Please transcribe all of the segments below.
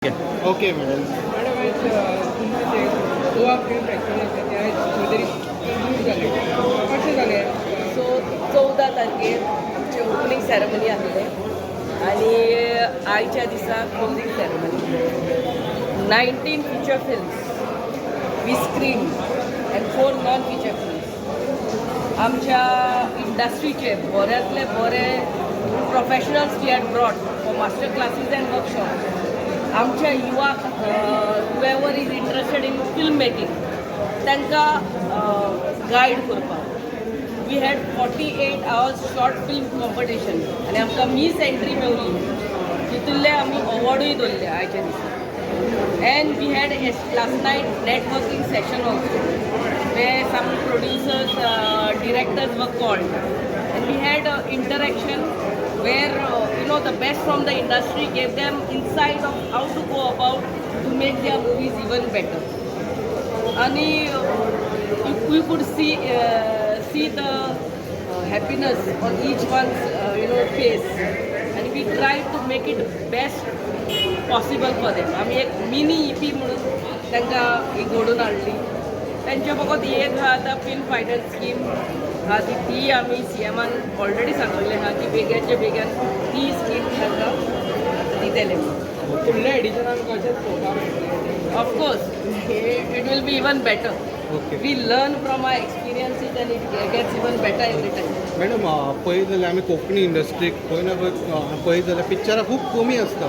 Okay madam. Madam, आयज तुमचें जें गोवा फिल्म फेस्टिवल आसा तें आयज खंय तरी कंक्लूड जालें. कशें जालें? सो 14 तारखेर आमचें ओपनींग सेरेमनी आसलें आनी आयच्या दिसा closing ceremony. 19 feature films we screen and four non feature films. आमच्या इंडस्ट्रीचे बऱ्यांतले बरे professionals we had brought for master classes and workshop. आमच्या युवाक, whoever is interested in film making, तांकां गायड करपाक we had 48 hours short film competition आनी आमकां मीस entry मेवली. तितूंतले आमी अवॉर्डूय दवरले आयच्या दिसा. And we had last night networking session also, where some producers, directors were called and we had interaction where the best from the industry gave them insight of how to go about to make their movies even better. आणि you could see the happiness on each one's face and we tried to make it best possible for them. आमी एक mini EP म्हणून तांकां ही घडोवन हाडली. तांच्या फकत एक आहा, आतां फिल्म फायनान्स स्कीम आहा ती, ती आमी सीएमान ऑलरेडी सांगलेलें आहा की बेग्याच्या बेग्यान ती स्कीम तांकां दितले म्हणून. फुडल्या एडिशनान कशें पळोवपाक मेळटलें? Of course, it will be even better. Okay. We learn from our experiences and it gets even better every time. Madam, पळयत जाल्यार आमी कोंकणी इंडस्ट्रीक खंय ना खंय पळयत जाल्यार पिक्चरां खूब कमी आसता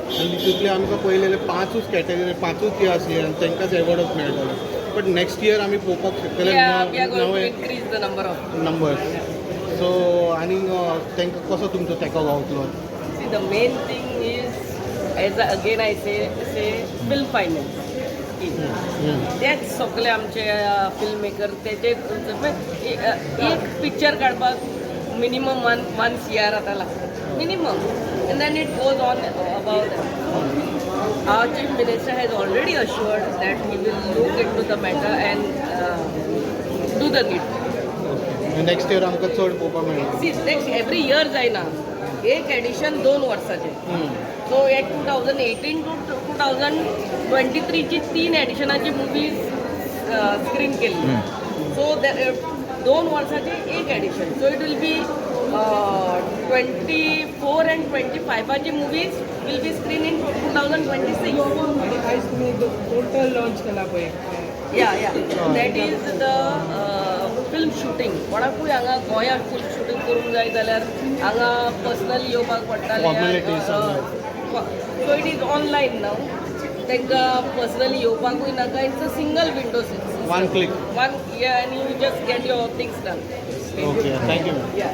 आनी तितूंतले आमकां पळयलें जाल्यार पांचूच कॅटेगरी, पांचूच हे आसली आनी तांकांच एवॉर्डच मेळटाले. बट नेक्स्ट इयर आमी पळोवपाक शकतले Yeah, we are going to नवे increase the number of. Numbers. So आनी तांकां कसो तुमचो तेंको गावतलो? See, the main thing is, as again I say film finance scheme. तेच सगळे आमचे फिल्म मेकर तेचे एक पिक्चर काडपाक मिनिमम वन CR आतां लागता minimum, and then it goes on about. Our Chief Minister has already assured that he will look into the matter and do the needful. Next year आमकां चड पळोवपाक मेळटलें? C, next every year जायना. एक addition 2 वर्साचें. So एक 2018 to 2023ची तीन एडिशनाची movies screen केल्ली. सो 2 वर्साचे एक addition, so it will be 24 and 25आची movies will be screen in 2026. आनी आयज तुमी एक पोर्टल लॉन्च केला पळय. Yeah, that is the film shooting. कोणाकूय हांगा गोंयांत फिल्म शुटींग करूंक जाय जाल्यार हांगा पर्सनली येवपाक पडटालें. Formalities. So it is online now. तांकां पर्सनली येवपाकूय नाका. It's a single window. One click. One, yeah, and you just get your things done. Okay, thank you ma'am. Yeah.